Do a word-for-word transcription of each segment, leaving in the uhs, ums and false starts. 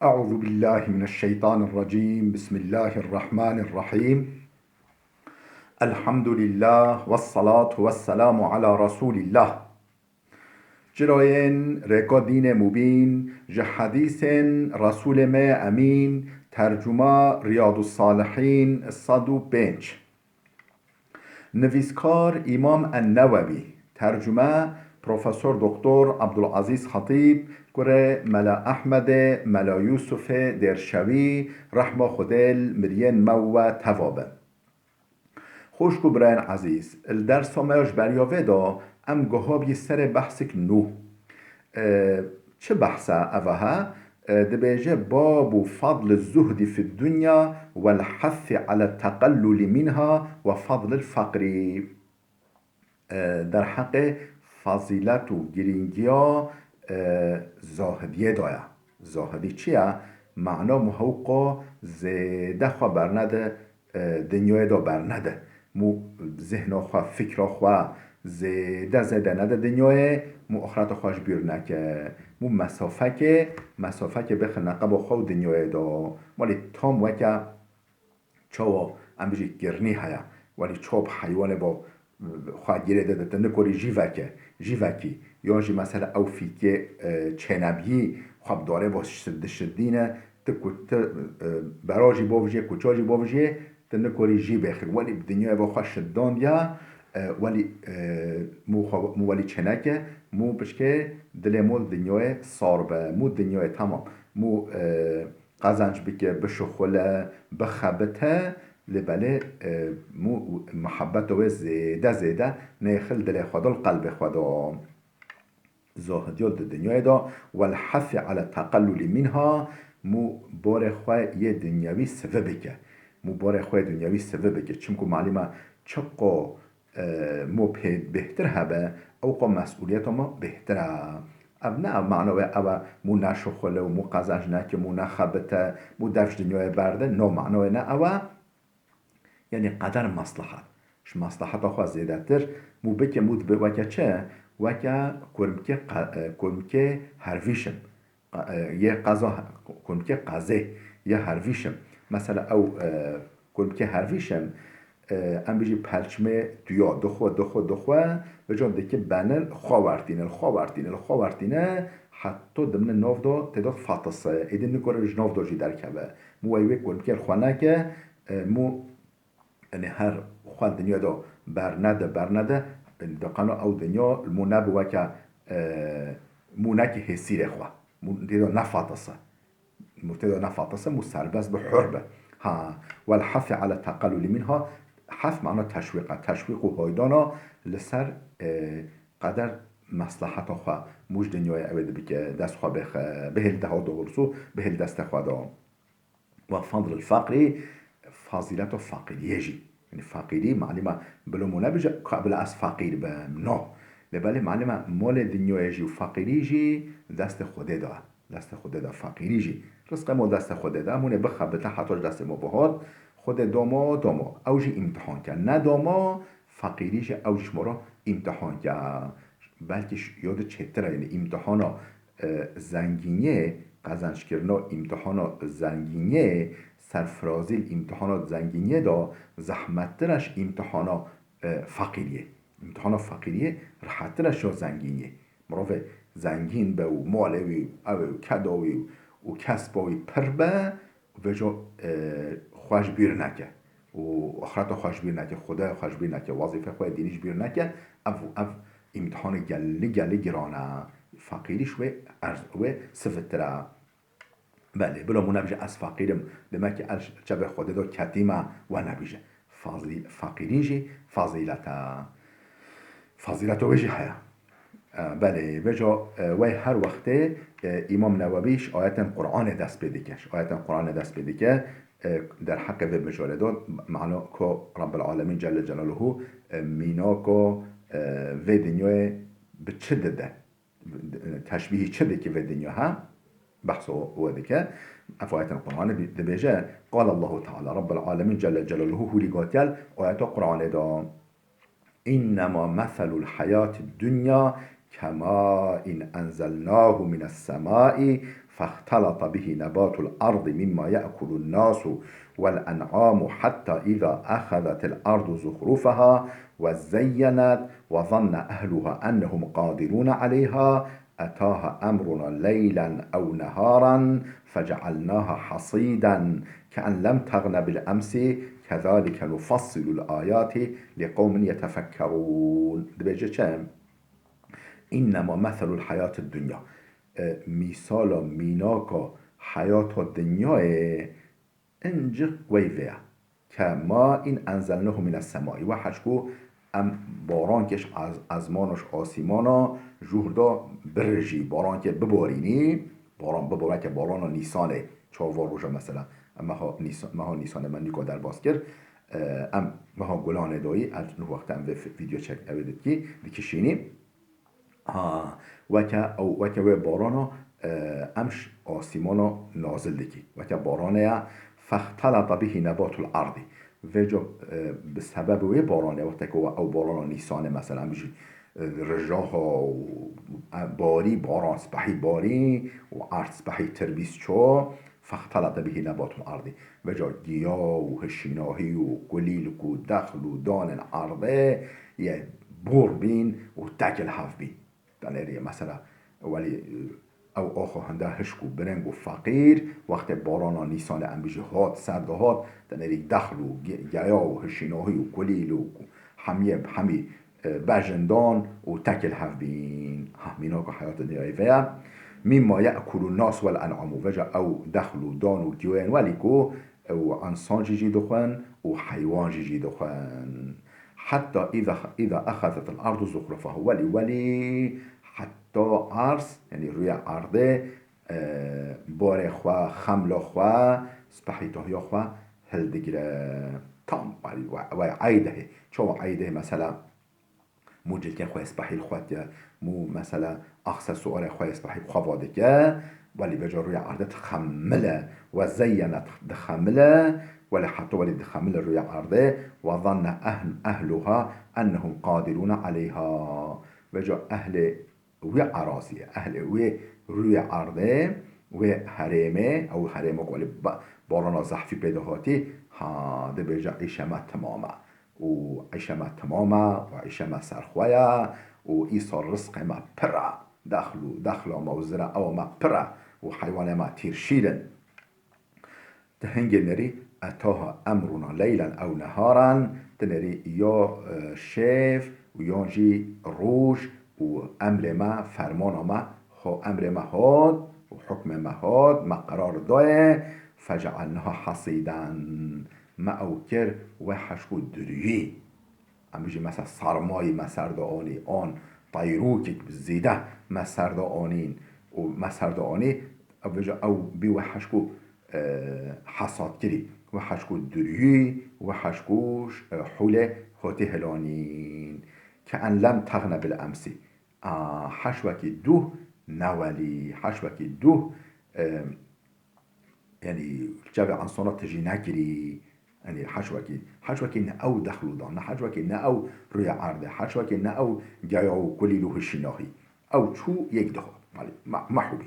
أعوذ بالله من الشيطان الرجيم. بسم الله الرحمن الرحيم. الحمد لله والصلاة والسلام على رسول الله. Çirayên rêka dînê mubîn, ji hedîsên Resûlê me yê Emîn, tercuma Riyadus Salihîn sed û pênc. Nivîskar Îmam En-Newewî, tercume Profesor Doktor Abdulazîz Xetîb, kurê Mela Ehmedê, Mela Yûsufê Dêrşewî, rehma Xwedê li miriyên me û we teva be. Xwişk û birayên ezîz, li dersa me ya ji beriya vê de em giha bî serê behsik nû. E, çi behsa eva he? E, dibêje: "Babu fadli zuhdi fid dunya wel hessi ala teqelluli minha ve fadlil faqri." E, derheqê fazîlet û girîngiya, e, zahidiyê de ye. Zahidî çi ye? Mana mû hewqa zêde xwe bernede, e, dinyayê de bernede. Mû zihna xwe, fikra xwe zêde, zêde nede dinyayê, mû axireta xwe ji bîr neke. Mû mesafekê, mesafekê bixe neqeba xwe û dinyayê de. Welî tam weke çawa em bijî kirinî heye. Welî çawa bi heywanê bo xwe girê de, de te nikorî jî veke, jî vekî. Yan jî mesela ew fîkê, e, çênebiyî xwe bi darê bo şid-, dişidîne, ti ku ti, e, bera jî bovijê, kuça jî bovijê, ti nikorî jî bêxî. Welî bi dinyayê bo xwe şidandiya, e, welî, e, mû xwe, mû welî çêneke, mû pişkê dilê mû dinyayê sar be, mû dinyayê temam. Mû, e, qezenc bike, bişuxule, bixebite, lê belê, e, mû muhebbeta wê zêde zêde nêxil dilê xwe de, li qelbê xwe de. Zahidiya di dinyayê de, wel hesî ala teqellulî mînha, mû borê xwe yê dinyawî sivi bike. Mû borê xwe yê dinyawî sivi bike. Çimku malî me çiqo e, mû pê bêhtir hebe, ew qo mesûliyeta me bêhtir e. Ev ne ev mano wê ew e, mû neşuxule û mû qezenc neke, mû nexebite, mû dev ji dinyayê berde, no mano wê ne ew e. Yanî qeder meslehet. Ji mesleheta xwe zêdetir, mû bike, mû dibe weke çi? Weke kurmikê qe-, e, kurmikê hervîşim. Qa-, e, yê qeza, kurmikê qezê, yê hervîşim. Mesela ew, e, kurmikê hervîşim, e, em bijî pelçmê tuya dixwe, dixwe, dixwe, vêca dike benil xwe wertîne, li xwe wertîne, li xwe wertîne, heta dimine nav de tê de fatise. Êdî nikore ji nav de jî derkeve. Mû wey wê kurmikê li xwe neke, e, mû Yanî her xwe dinya de bernede, bernede, yanî diqano ew dinya li mû nebe weke, e, mû neke hêsîrê xwe. Mû tê de nefatise. Mû tê de nefatise, mû serbest be, hur be. Ha, wel hesî ala teqellulî mînha, hes mana teşwîq e. Teşwîq û haydana li ser, e, qeder mesleheta xwe. Mû ji dinyayê ew ê dibike, dest xwe bêxe, bihêl daha doğrusu, bihêl destê xwe de. Ve fadlil feqrî, fazîleta feqîriyê jî. Yanî feqîrî, malî me, bilo mû nebije, ka bila ez feqîr bim. No. Lê belê malî me, molê dinyayê jî û feqîrî jî destê Xwedê de. Destê Xwedê de feqîrî jî. Rizqê mo destê Xwedê de. Em hûnê bixebite heta ji destê mo bihat. Xwedê domo, domo. Ew jî îmtihan ke. Ne domo, feqîrî jî ew jî ji mo re îmtihan ke. Belkî ş-, yo di çêtir e, yanî îmtihana e, zengîniyê, qezenckirina îmtihana zengîniyê, serfirazî li îmtihana zengîniyê de zehmettir e ji îmtihana, e, feqîriyê. Îmtihana feqîriyê rehettir e ji ya zengîniyê. Mirovê zengîn be û malê wî, ew ê û keda wî û kesba wî pir be, vêca, e, xwe ji bîr neke û axireta xwe ji bîr neke, Xwedaya xwe ji bîr neke, wezîfê xwe yê dînî ji bîr neke, ev, ev îmtihana gelî, gelî giran e. Feqîrî ji wê erz, wê sivitir e. Belê, bila mû nebije ez feqîr im, demek ki ez çavê Xwedê de ketîme, we nebije. Fazî-, feqîrî jî fazîlet e. Fazîleta wê jî heye. E, belê, vêca, e, wey her wextê, e, Îmam Newewî ji ayetên Qur'anê dest pê dike. Ji ayetên Qur'anê dest pê dike, e, derheqê vê mijarê de, mana ku Rabbil Alemîn Celle Celaluhu, e, mînako, e, vê dinyayê bi çi dide? Teşbîhî çi dike vê dinya, ha? Behsa we dike. Ev ayetên Qur'anê dibêje, Qal Allahu Teala, Rabbil Alemîn Celle Celaluhu hûrî gotiye, ayeta Qur'anê de. إنما مثل الحياة الدنيا كماء أنزلناه من السماء فاختلط به نبات الأرض مما يأكل الناس والأنعام حتى إذا أخذت الأرض زخرفها وزينت وظن أهلها أنهم قادرون عليها أتاها أمرنا ليلا أو نهارا فجعلناها حصيدا كأن لم تغن بالأمس كذلك نفصل الآيات لقوم يتفكرون. Dibêje çi? إنما مثل الحياة الدنيا. E, mîsala mînaka heyata dinyayê Hincik wey vê ye. Kemain enzelnahu mines semai. Weha ji ku em barankê ji ez-, ezmana, ji asîmana, jûr da birijî, barankê bibarînî, baran bibareke barana Nîsanê, çawa roja mesela. Em meha Nîsa-, meha Nîsanê me nîka derbas kir. E, em meha Gulanê dayî, ez nuh wexte em vê fi-, vîdeo çek, ew ê dikî, dikişînî. Ha, weke ew, weke wê barana, e, em ji asîmana nazil dikî. Weke baranê ye, fextelete bihî nebatul erdî. Vêca, e, bi sebebê wê baranê, wexteke we ew barana Nîsanê, mesela, em bijî, e, rijaha û, e, barî, baran spehî barî û erd spehî tirbîs ço, fextelete bihî nebatul erdî. Vêca giya û hişînahî û kulîlk û dexl û danên erdê yê bor bîn û tekil hev bîn. Tenêrî mesela, welî, ew oxo hinde hişk û bireng û feqîr, wextê barana Nîsanê em bijî hat, ser dihat, tenêrî dexl û ge-, geya û hişînahî û kulîl û hemiyê bi hemî, e, bejin dan û tekil hev bîn. Ha, mînaka heyata dinyayê vê ye. Mîmma ye'kulun nas wel en'amu. Vêca ew dexl û dan û giyoyên welî ku ew ensan jî jî dixwin û heywan jî jî dixwin. Heta îza, îza exezetil ardu zuxrufaha. Welî, welî heta arz, yanî rûyê erdê, e, barê xwe, xemla xwe, spehîtahiya xwe hildigire. Tam, welî, we, we eydehê. Çawa eydehê mesela? Mû cilkên xwe yê spehî li xwe diye, mû mesela aksesuarê xwe yê spehî bi xwe va dike, welî vêca rûyê erdê dixemile, we zeyyene dixemile, welî heta welî dixemile rûyê erdê, we zanne ehl-, ehluha ennehum qadirûne aleyha. Vêca ehlê wê eraziyê, ehlê wê rûyê erdê, wê herêmê, ew herêma ku welî ba-, barana zehfî pê de hatî, ha, dibêje îşe me timam e. û îşe me timam e û îşe me ser xwe ye û îsal rizqê me pir e. Dexl û dexla me û zira ewa me pir e û heywanê me tîr şîr in. Ti hingê nerî etaha emruna leylen ew neharan, ti nerî ya, e, şev û yan jî roj û emrê me, fermana me, ho-, emrê me hat û hukmê me hat, me qerar daye, fecealnaha hasîden. Me ew kir wek hişk û dirûyî. Em bijî mesela sarmayî me ser de anî, an teyrûkek bi zêde me ser de anîn û me ser de anî, ew vêca ew bî wek hişk û, e, hesad kirî. Wek hişk û dirûyî, wek hişk û, e, hûlê hotî hilanîn. Ke en lem texne bil emsî. A, heş wekî duh ne welî, heş wekî duh, e, Yanî çavê ensana tijî nekirî. Yanî heş wekî, heş wekî ne ew dexl û dan, ne heş wekî ne ew rûyê erdê, heş wekî ne ew geya û kulîl û hişînahî. Ew çû yek dihat. Malî, me-, mehû bî.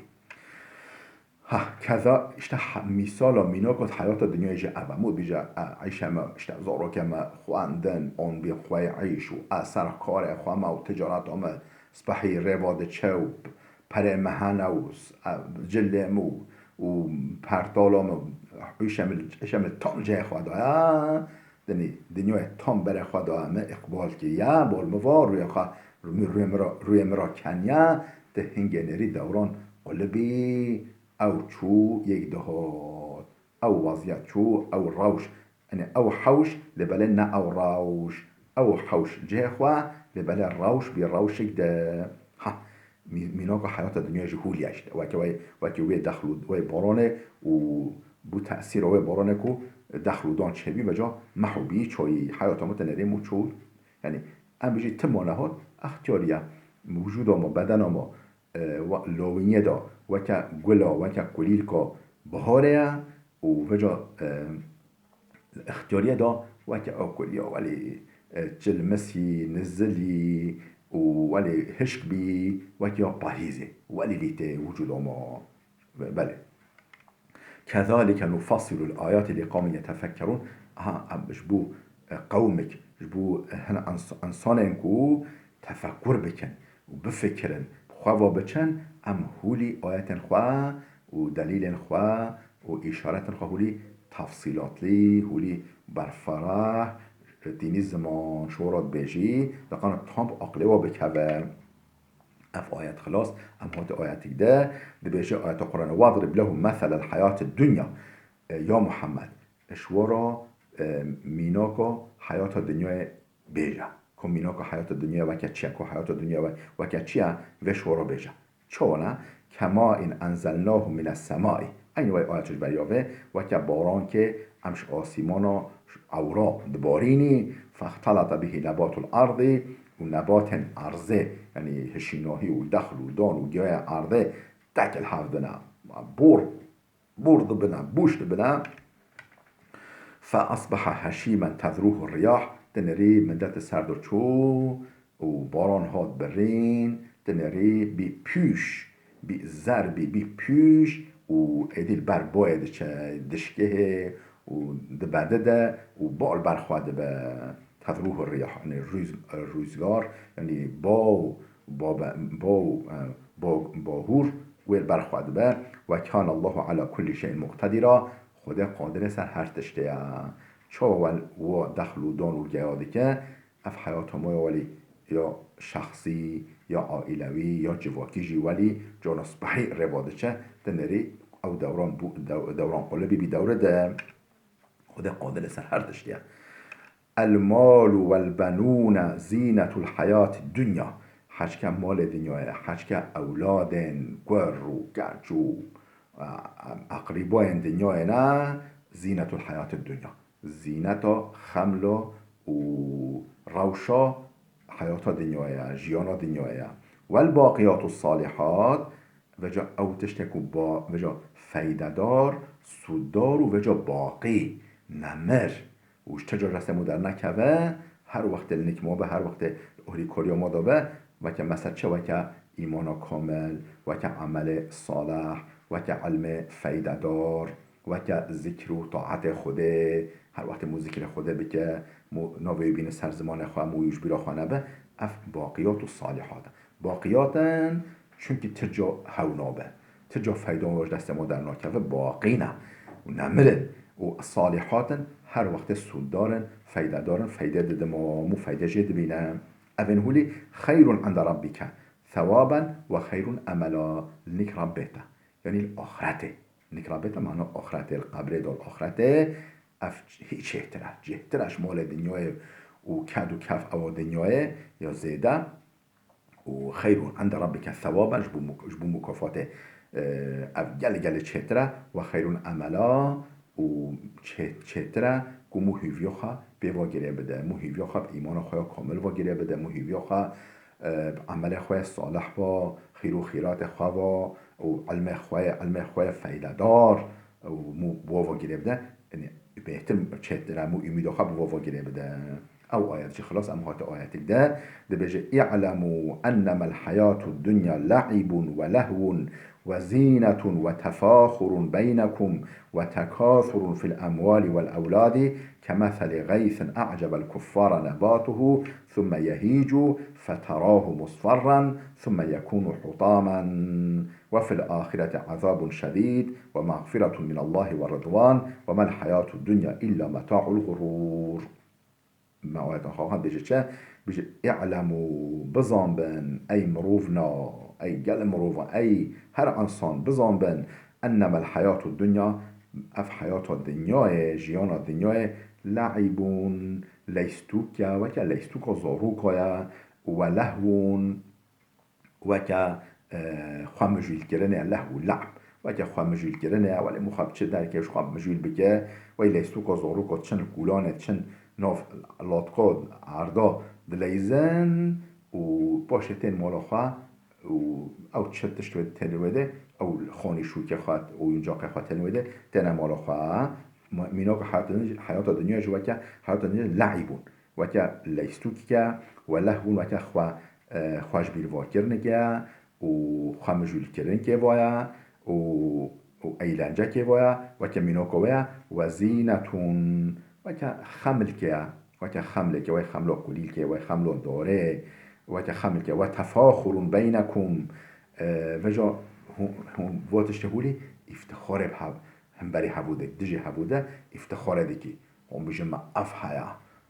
Ha, keza, işte, ha, mîsala mînaka heyata dinyayê jî ev e. Mû bîje, e, eyşe me, işte, zarokê me xwendin, an bî xweyî eyş û e ser karê xwe me û ticareta me spehî rêva diçe û perê me hene û s-, e, cilê min û, û pertala min, îşe min, îşe min tam cihê xwe daye. Dinî, dinyayê tam berê xwe daye, min îqbal kiriye, bol min va, rûyê xwe, rû-, rûyê min ra, rûyê min ra keniye, ti hingê nêrî dewran qulibî, ew çû yek dihat. Ew weziyet çû, ew rewş, Yanî ew hewş lê belê ne ew rewş. Ew hewş cihê xwe lê belê rewş bî rewşek de. Ha, mî-, mînaka heyata dinya jî hûliye işte. Weke wê, weke wê dexl û wê baranê û bû tesîra wê baranê ku dexl û dan çêbî veca meh û bî çayî heyata me tenê rêm û çû. Yanî em bijî tima nehat, extiyariye, wicûda me, bedena me, e, we-, lawîniyê de weke gula, weke kulîlka biharê ye û veca, e, Extiyariye de weke ew kulî ya welî, e, çilmisî, nizilî û welî hişk bî, weke ya pahîzê. Welî lîtê wicûda me. Belê. Kezalike nufassilul ayati li qewmin yetefekkerûn. Aha, em ji bo, e, qewmek, ji bo, e, hin ins-, insanên ku tefekkur bikin û bifikirin, bi xwe ve biçin, em hûlî ayetên xwe û delîlên xwe û îşaretên xwe hûlî tefsîlatlî, hûlî berfereh, tînî ziman, şora dibêjî, deqana tam aqilê we bikeve. Ev ayet xilas, em hate ayetik de, dibêje ayeta Qur'anê, "Wadrib lehum meselel hayatid dunya." E, ya Muhammed, ji we re, e, mînaka hayata dinyayê bêje. Ku mînaka hayata dinyayê weke çi ye? Ku hayata dinyayê we-, weke çi ye? Vê ji we re bêje. Çawa ne? "Kema in enzelnahu mines semai." Eynî wê ayet ji beriya vê, weke barankê em ji asîmana ewra dibarînî, "fextelete bihi nebatul erdî", û nebatên erzê, yanî hişînahî û dexl û dan û giyayê erdê tek li hev dine. Bor, bor dibine, bûş dibine. "Fe asbehe heşîmen tezruhu riyah", dinirî min de di ser de çû û baran hat birîn, dinirî bî pûş, bî zer bî, bî pûş û êdî li ber boyê diçe, dişkihê û dibedide û ba li ber xwe dibe. Tezruhu riyah, yanî rûz-, rûzgar, yanî baw, babe-, baw, e, ba-, bahûr wê li ber xwe dibe. "Ve kâne Allahu ala kullî şeyin muqtedîra", Xwedê qadirê ser her tiştê ye. Çawa wel-, wa dexl û dan û geya dike, ev heyata me ya welî ya şexsî, ya aîlewî, ya civakî jî welî cana spehî rêva diçe, dinêrî ew dewran bû-, dew-, dewran qulibî bî dewre de. Xwedê qadir e ser her tiştî ye. "El malu wel benûne zînetul heyatid dunya." Heçke malê dinyayê, heçke ewladên kur û keç û, e, e, eqrîbayên dinyayê ne, zînetul heyatid dunya. Zîneta, xemla û rewşa heyata dinyayê ye, jiyana dinyayê ye. "Wel baqiyatu salihat", veca ew tiştê ku ba-, veca feydedar, sûddar û veca baqî, nemir û ji ti car destê me dernekeve, her wextê li nik ma be, her wextê li alîkariya ma de be, weke mesela çi, weke îmana kamil, weke emelê salih, weke ilmê feydedar, weke zikr û taetê Xwedê, her wextê mû zikrê Xwedê bike, mû navê wî bîne ser zimanê xwe, mû wî ji bîra xwe nebe, ev baqiyat û salihat e. Baqiyat in, çunkî ti ca hew nabe. Ti ca feyda ji destê ma dernakeve, baqî ne û nemir in û salihat in, her wextê sûddar in, feydedar in, feydê didin ma, mû feydê jê dibîne. Ev in hûlî xeyrun inde rabbike sewaben ve xeyrun emela, li nik Rabbê te. Yanî li axretê. Nik Rabbê te mana axretê, li qebrê de, li axretê. Ev hîç çêtir e. Cêhtir e ji malê dinyayê û ked û kef ewa dinyayê ya zêde. Û xeyrun inde rabbike sewaben, ji bo muk-, ji bo mukafatê, e, ev gelê gelê çêtir e. Ve xeyrun emela, û çê-, çêtir e ku mû hîviya xwe pê ve girê bide, mû hîviya xwe bi îmana xwe ya kamil ve girê bide, mû hîviya xwe, e, bi emelê xwe ya salih ve, xîr û xîratê xwe ve û ilmê xwe ya, ilmê xwe ya feydedar û mû bi ve girê bide. Yanî bêhtir çêtir e mû umîda xwe bi ve girê bide. Ew ayet jî xilas, em hate ayetik de dibêje, "I'lemû ennemel heyatûd dunya le'ibun ve lehwun ve zînetun ve tefâxurun beynekum ve tekâsurun fil emwali vel ewladi kemeselî gaysin a'cebel kuffara nebatuhu thumme yehîcu feterâhu musferren thumme yekûnu hutâmen ve fil ahireti azabun şedîd ve mağfiretun minallahi ve ridwan ve mel heyatûd dunya illa meta'ul gurur." Me ayeta xwe dibêje çi? Bêje, "I'lemû", bizanbin, ey mirovna, ey gel mirova, ey her insan, bizanbin, "ennemel heyatûd dunya", ev heyata dinyayê, jiyana dinyayê, "le'ibûn", leystûk e, weke leystûka zaroka ye, "we lehwûn", weke, e, xwemijûlkirinê, lehw û le'b. Weke xwemijûlkirinê, welê mû xwe biçe derkê, ji xwe mijûl bike, wey leystûka zaroka çin li kûlanê, çin nav latka erda dileyzin û paşê tên mala xwe û ew çi tişt wê tên wê de, ew xanî şûkê xwe, oyuncaqê xwe tên wê de, têne mala xwe. Ma-, mînaka heyata din-, heyata dinya jî weke heyata dinya le'îbûn. Weke leystûkî ke, we lehwûn weke xwe, e, xwe ji bîr vakirinê ke û xwe mijûlkirinkê vaye û, û eğlencekê ve ya, weke mînoko ve ya, وزينة, weke xemlkê ya, weke xemlekê, wey xemlo kulîlkê, wey xemlo dorê, weke xemlkê, وتفاخر بينكم. E, veca hûn, hûn vo tiştê hûlî îftixarê bi hev-, hemberî hevû de, dijî hevû de îftixarê dikî. Hûn bijin me ev heye,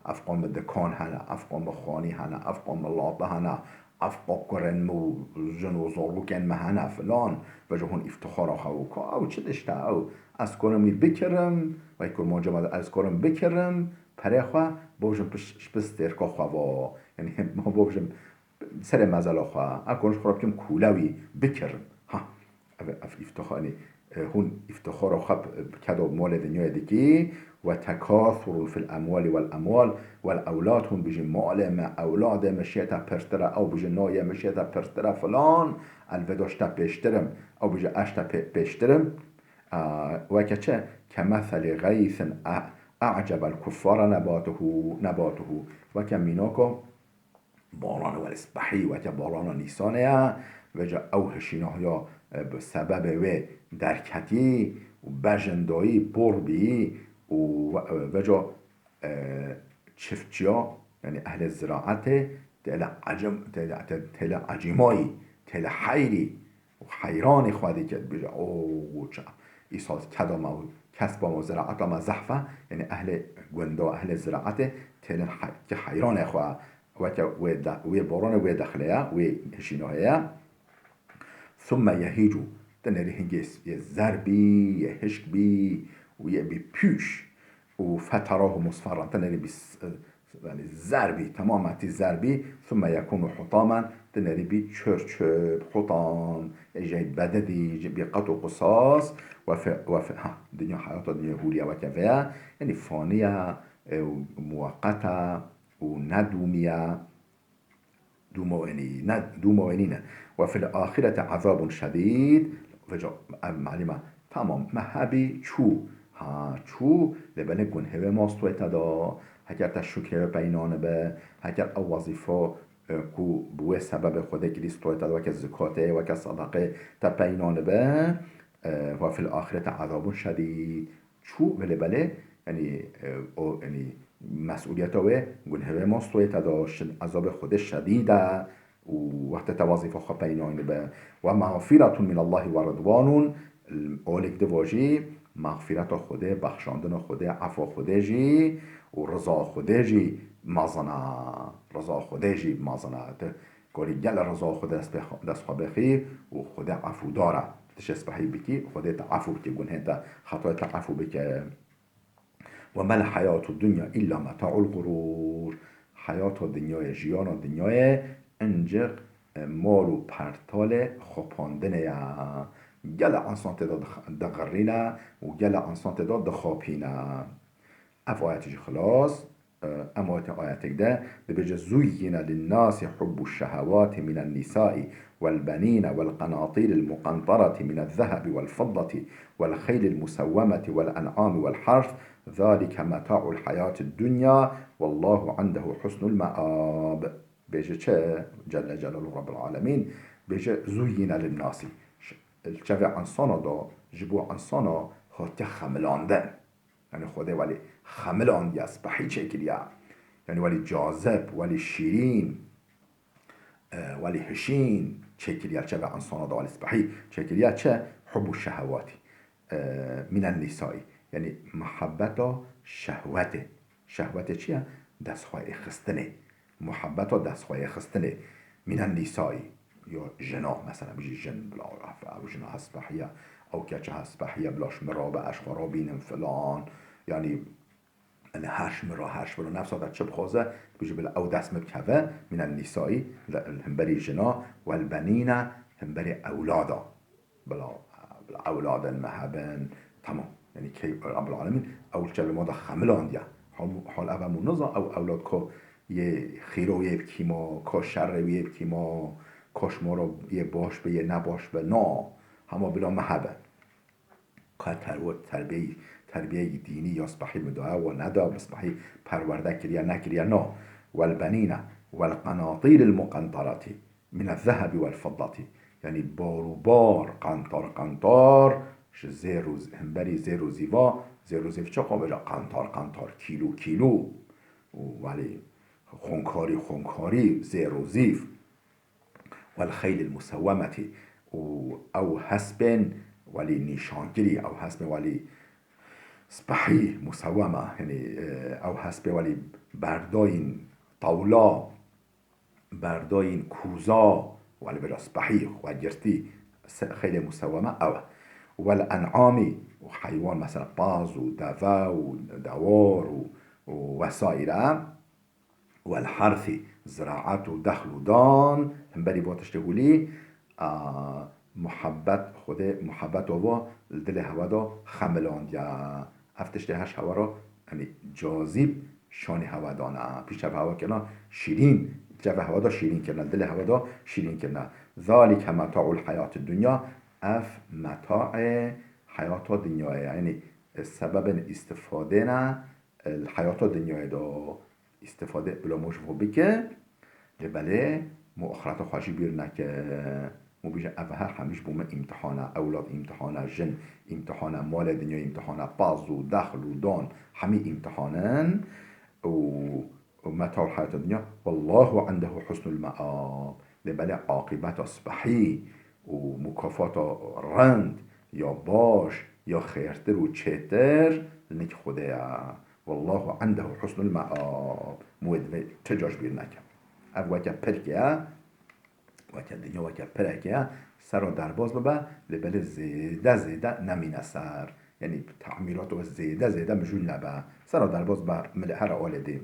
ev qom bi dikan hene, ev qom bi xanî hene, ev qom bi lata hene, ev qom kurên min û jin û zarokên me hene filan. Veca hûn îftixara xwe û ka ew çi tişt e ew? Ez karim wî bikirim, wey kurmanca me de ez karim bikirim, perê xwe bojim piş-, ji pişt stêrka xwe va. Yanî ma bojim serê mezela xwe, ez karim ji xwe re bikim kûle wî bikirim. Ha, ev, ev îftixar, yanî, e, hûn îftixara xwe bi, bi keda malê dinyayê dikî, وتكاثر في الأموال والأموال والأولاد, hûn bijî malê me, ewladê me şête pirtir e, ew bijî nayê me şête pirtir e filan, ez vê de ji te pêştir im, ew bijî ez ji te pê-, pêştir im. A, weke çi? كمثل غيث أ-، أعجب الكفار نباته، نباته. Weke mînako barana welê spehî, weke barana Nîsanê ye, veca ew hişînahiya, e, bi sebebê wê derketî û bejindayî, por bî û we-, e, veca, e, çiftçiya, yanî ehlê ziraetê, têle ecim-, têle, tê-, têle ecîmayî, têle heyrî û heyranê xwe dike, dibêje, "O, çi, îsal keda me û kesba me û ziraeta me zehf e." Yanî ehlê gunda, ehlê ziraetê têlin he-, ki heyranê xwe, weke wê de-, wê boranê wê dexlê ye, wê hişînahê ye. ثم يهيج, ti nerî hingê s-, yê zer bî, yê hişk bî û yê bî pûş. Û فتراه مصفرا, ti nerî bî s-, yanî zer bî, temamen tî zer bî, ثم يكون حطاما, ti nerî bî çör çöp, hutam, ê jey bedidî, ji bî qet û qisas, we fi, we fi, ha, dinya heyata dinya hûliya weke vê ye, yanî faniye, e, û muweqete û nedûmiye. Dûma wê nî-, ne, dûma wê nîne. وفي الآخرة عذاب شديد. Veca, ev malî me, tamam, me hebî çû. Ha, çû, lê belê gunhê wê ma stûyê te da. Heker te şukrê wê peynanibe, heker ew wezîfa, e, ku bi wê sebebê Xwedê kirî stûyê te da, weke zikatê, weke sedaqê te peynanibe, e, وفي الآخرة عذاب شديد. Çû, belê, belê, yanî, e, o, yanî, mesûliyeta wê, gunhê wê ma stûyê te da, şid-, ezabê Xwedê şedîd e û wextê te wezîfa xwe peynayî dibe. ومغفرة من الله ورضوان, olêk diva jî, mexfireta Xwedê, bexşandina Xwedê, efwa Xwedê jî û riza Xwedê jî mezin e. Riza Xwedê jî mezin e. Tu karî gelek riza Xwedê dest pê xwe, dest xwe bixî û Xwedê efûdar e. Tiştê spehî bikî, Xwedê te efû bike, gunhên te, xetayê te efû bike. وما الحياة الدنيا إلا متاع الغرور. Heyata dinyayê, jiyana dinyayê, ancik, e, mal û pertalê xapandinê ye. Gelek insan tê de dix-, dixirîne û gelek insan tê de dixapîne. Ev ayet jî xilas. Em wate ayetek de dibêje, زين للناس حب الشهوات من النساء والبنين والقناطير المقنطرة من الذهب والفضة والخيل المسومة والأنعام والحرث، ذلك متاع الحياة الدنيا والله عنده حسن المآب. Bêje çi? Celle Celaluhu Rabbil Alemîn bêje, زين للناس. Li çavê insana da, ji bo insana hatiye xemilandin. Yanî Xwedê welî xemilandiye, spehî çêkiriye. Yanî welî cazib, welî şîrîn, e, welî hişîn çêkiriye, çavê insana da welî spehî çêkiriye, çi? Hubbu şehewatî, e, mînen nîsaî. Yanî muhebbeta şehwetê. Şehwetê çi ye? Destxweyêxistinê. Muhebbeta destxweyêxistinê. Mînen nîsaî. Ya jina, mesela, bijî jin, bila, ev, ev jina hespehî ye, ew keça hespehî ye, bila ji min rabe, ez xwe rabînim, filan. Yanî, yanî her ji min ra, her ji min ra, nefsa te çi bixwaze, bijî bila ew dest min bikeve, mînen nîsaî, li hemberî jina, welbenîne, hemberî ewlada. Bila, bila ewladên me hebin, tamam. Yanî key Rabbil Alemîn ew çavê ma da xemilandiye. Hal, hal ev hemû niza ew ewlad ka yê xîro yê bikî ma, ka şerrê wî yê bikî ma, ka ji ma re yê baş be, yê nebaş be, na. Hema bila me hebe. Ka terwet, terbiyeyî, terbiyeyî dînî ya spehî min daye wa neda, bi spehî perwerde kiriye, nekiriye, na. Welbenîne, welqenatîril muqenteratî. Mine zehebi wel fiddatî. Yanî bar û bar, qentar qentar, ji zêr û z-, hemberî zêr û zîva, zêr û zîv çaqa bêje qentar qentar, kîlo kîlo. Û welî xonkarî xonkarî, zêr û zîv. Wel xeylil musewwemetî. Û ew hespên welî nîşankirî, ew hespên welî spehî, musewwema, yanî, e, ew hespê welî berdayîn tewla, berdayîn kûza, welî bêje spehî, xwe girtî, se-, xeylê musewweme ew e. Wel en'amî, û heywan, mesela paz û deve û dewar û, û wesaîre. Wel herthî, ziraet û dexl û dan, hemberî va tiştê holî, a, muhebbet, Xwedê muhebbeta va li dilê hewa de xemilandiye. Ev tiştê her ji hewa re, yanî cazîb şanê hewa dane. Pişt çav hewa kirine şîrîn, çav hewa de şîrîn kirine, dilê hewa de şîrîn kirine. Zalike meta'ul heyatid dunya, ev metaê heyata dinyayê, yanî sebebên îstifadê ne, li heyata dinyayê de îstîfade bila mor ji bo bike, lê belê mû axireta xwe jî bîr neke. Mû bêje, ev her hemî ji bo me îmtihan e, ewlad îmtihan e, jin îmtihan e, malê dinyayê îmtihan e, paz û dexl û dan hemî îmtihan in. Û, û metaul heyata dinya, wallahu indehu husnul meab. Lê belê aqîbeta spehî û mukafata rind ya baş ya xêrtir û çêtir li nik Xwedê ye. Wallahu indehu husnul meab. Mû wê divê tu car ji bîr neke. Ev weke pirkê ye, weke dinya, weke pirekê ye, sera derbas bibe, lê belê zêde zêde nemîne ser. Yanî temîrata wê zêde zêde mijûl nebe. Sera derbas bibe, milê here alê dê.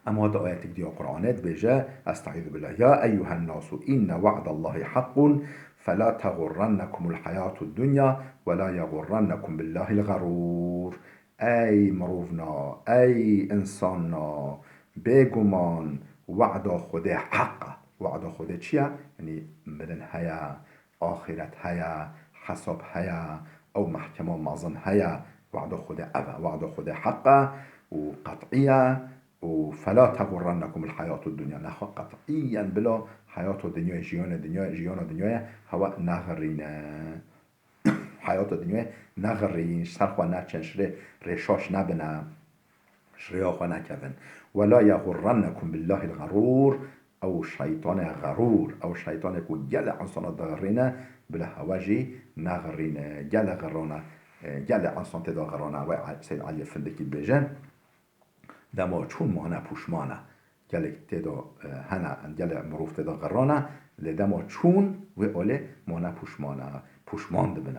Em hate ayetek dî ya Qur'anê dibêje, Estaizu billah, ya eyyuhen nasu inne wa'dallahi haqqun, fela teğurrennekumul hayatud dunya, ve la yeğurrennekum billahil gharur. Ey mirovna, ey insana, bêguman wada Xwedê heq e. Wada Xwedê çi ye? Yanî mirin heye, axiret heye, hesab heye, ew mehkema mezin heye. Wada Xwedê ev e. Wada Xwedê heq e û qet'î ye û fela teğurrennekumul hayatud dunya. Nexwe qet'iyen bila heyata dinyayê, jiyana dinyayê, jiyana dinyayê hewa nexirîne. Heyata dinyayê nexirîn, ji ser xwe neçin, ji rê, rê şaş nebine, ji rêya xwe nekevin. Ve la yeğurrennekum billahil gharur, ew şeytanê xerûr, ew şeytanê ku gelê insana dixirîne, bila hewe jî nexirîne, gelê xirrana, e, gelê insan tê de xirrana. Wê Seyyid Elî Findikî dibêje, Dema çûn mane pûşman e. Gelek tê de, e, hene, gelê mirov tê de xirrane, lê dema çûn wê olê mane pûşman e. Pûşman dibine.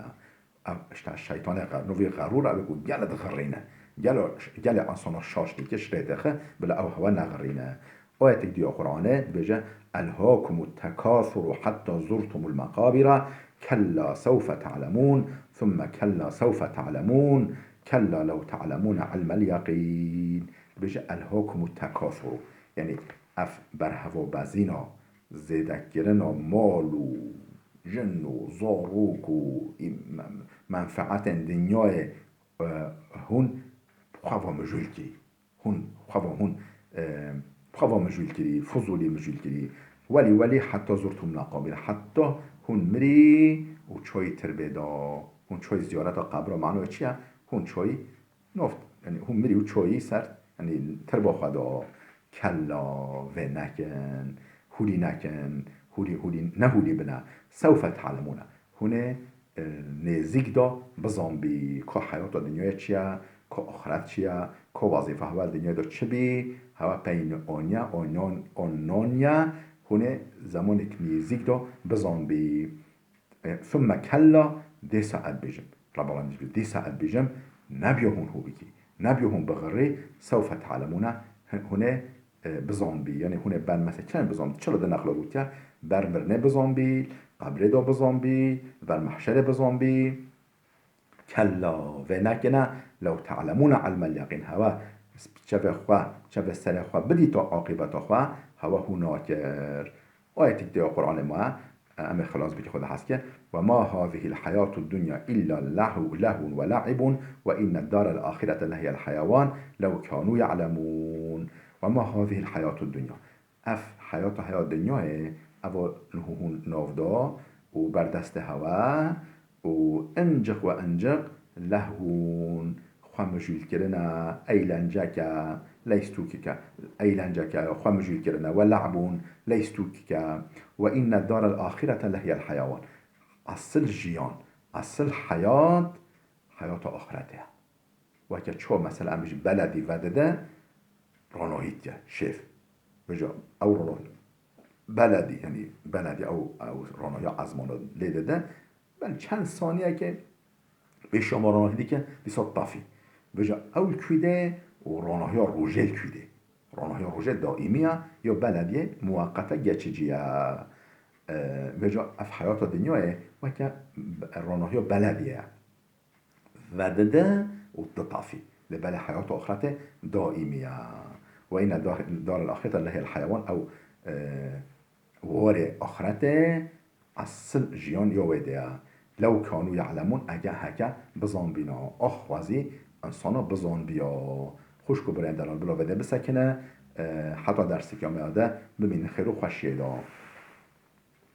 Ev işte şeytanê xer-, novî xerûr e, ew ku gelê dixirrîne. Gelê, gelê insana şaş dike, ji rê dixe, bila ew hewe nexirrîne. Ayetek dî ya Qur'anê dibêje, "Elhâkumut tekâsuru hatta zurtumul meqabira, kella sewfe te'lemûn, thumme kella sewfe te'lemûn." Kella lew te'lemûne ilmel yeqîn. Dibêje, "Elhâkumut tekâsuru." Yanî ev berhevabezîna, zêdekirina mal û jin û zarok û î-, me-, menfeetên dinyayê, e, hûn xwe va mijûl kirî. Hûn xwe va hûn, e, xwe va mijûl kirî, fizûlî mijûl kirî. Welî, welî heta zurtumul meqabir. Heta hûn mirî û çayî tirbê da. Hûn çayî ziyareta qebra, mano çi ye? Hûn çayî Noft, yanî hûn mirî û çoyî ser, yanî tirba xwe da. Kella, vê nekin, hûlî nekin, hûlî, hûlî, ne hûlî bine. Sewfe te'lemûne. Hûn ê, e, nêzîk da bizanbî, ka heyata dinyayê çi ye, ka axiret çi ye, ka wezîfe hewa dinyayê de çi bî, hewa pey aniye, anan, ananiye, hûn ê zemanek nêzîk da bizanbî. E, thumme kella, dê saet bêjim. Rebelendî bi, dê saet bêjim, nebiyo hûn hû bikî, nebiyo hûn bixirî, sewfe te'lemûne, hin-, hûn ê, e, bizanbî, yanî hûn ê ber mese-, çend bizanbî, çilo di nexla gotiye, ber mirinê bizanbî, qebrê de bizanbî, ber mehşerê bizanbî. Kella, vê nekine, lew te'lemûne ilmel yeqîn, hewa çavê xwe, çavê serê xwe bidîta aqîbeta xwe, hewa hûn nakir. Ayetek dê ya Qur'anê ma, e, em ê xilas bikî xwe de hez ke. "Ve ma hazihil hayatud dunya illa lehu-, lehun ve la'ibun ve inned darel ahirete lehiyel hayawan lew kanu ya'lemun." "Ve ma hazihil hayatud dunya." Ev heyata heya dinyayê Evo li hûn nav da û berdestê hewe û inciq we inciq lehwûn, xwemijûlkirine, eğlenceke, leystûkike, eğlenceke, xwemijûlkirine, we lehbûn, leystûkike. Ve inne darel axirete lehiyel heyawan. Esil jiyan, esil heyat, heyata axirete ye. Weke ço mesela em ji beledî vedide, ronahî diye, şêf. Vêca ew ronahî beledî, yanî beledî ew, ew ronahiya ezmana lê dide, bel çend saniyeke pêşiya me ronahî dike, dîsa tafî. Vêca ew li kwî de û ronahiya rojê li kwî de. Ronahiya rojê daîmî ya, ya belediyê muweqete geçici ya. E, vêca ev heyata dinyayê weke be-, ronahiya belediyê ye. Vedide û ditafî. Lê belê heyata axirete daîmî ya. Ve inne dar-, darel axirete lehiyel heyawan, ew, e, warê axirete esil jiyan ya wê de ye. Lew kanu ya'lemûn, ege heke bizanbîna. Ax xwezî insana bizanbiya. Xwişk û birayên delal bila vê de bisekine, e, heta derseke me ya de bimînin xêr û xweşiyê de.